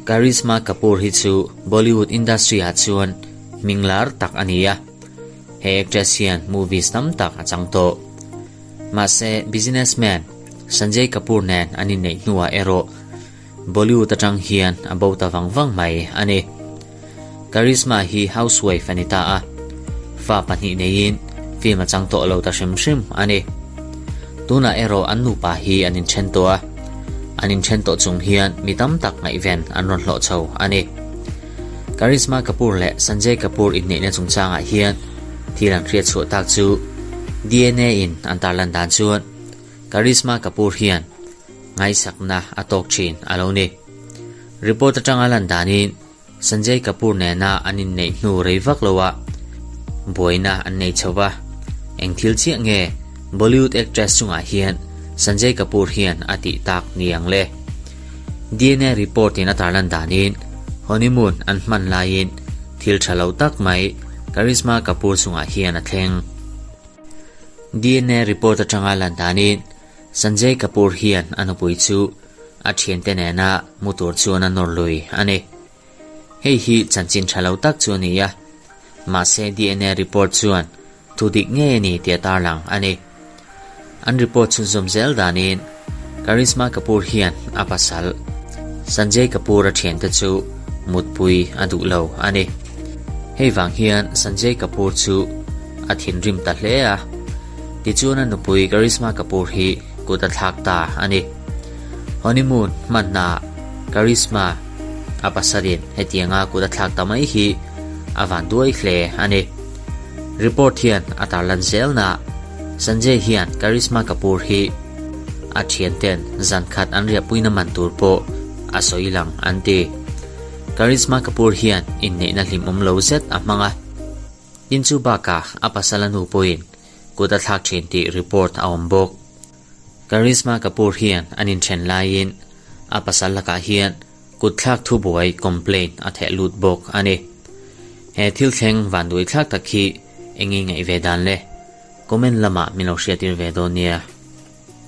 Karisma Kapoor hi chu Bollywood industry ah chuan hming lar tak a ni a, he actress hian movies tam tak a chang tawh. Mahse businessman Sanjay Kapoor nen an inneih hnuah erawh Bollywood atang hian a bo ta vang vang mai a ni. Karisma hi housewife a ni ta a, fa pahnih neiin film a chang tawh lo ta hrim hrim a ni. Tunah erawh an nupa hi an inthen tawh a, an inthen tawh chung hian mi tam tak ngaihven an rawn hlawh chho a ni. Karisma Kapoor leh Sanjay Kapoor inneihna chungchangah hian thil an hriat chhuah tak chu DNA in an tarlan dan chuan Karisma Kapoor hian ngaihsakna a tawk thin a lo ni. Report atanga lan danin Sanjay Kapoor nena an inneih hnu rei vak loa buaina an nei chho va, eng thil chiah nge Bollywood actress chungah hian Sanjay Kapoor hian a tih tak ni ang le? DNA report in a tarlan danin honeymoon an hman laiin thil tha lo tak mai Karisma Kapoor chungah hian a thleng. DNA report atanga lan danin Sanjay Kapoor hian a nupui chu a thiante nena mu tur chuan a nawr lui a ni. Hei hi chanchin tha lo tak chu a ni a, mahse DNA report chuan thu dik ngei a ni tih a tarlang a ni. An report chhunzawm zel danin Karisma Kapoor hian a pasal Sanjay Kapoor a thiante chu mutpui a duh lo a ni. Hei vang hian Sanjay Kapoor chu a thinrim ta hle a, tichuan a nupui Karisma Kapoor hi kut a thlak ta a ni. Honeymoon hmanna Karisma a pasalin hetianga kut a thlak ta mai hi a van duai hle a ni. Report hian a tarlan zelna Sanjay hian Karisma Kapoor hi a thianten zan khat an riahpuina man tur pawh a sawi lang an ti. Karisma Kapoor hian inneihna hlimawm lo zet a hmang a. Tin chu bakah a pasal a nu pawhin kut a thlak thin tih report a awm bawk. Karisma Kapoor hian an inthen laiin a pasal lakah hian kut thlak thubuai complaint a theh lut bawk a ni. He thil thleng vanduai thlak tak hi eng nge ngaih ve dan le? Comment lamah min lo hriatir ve dawn nia.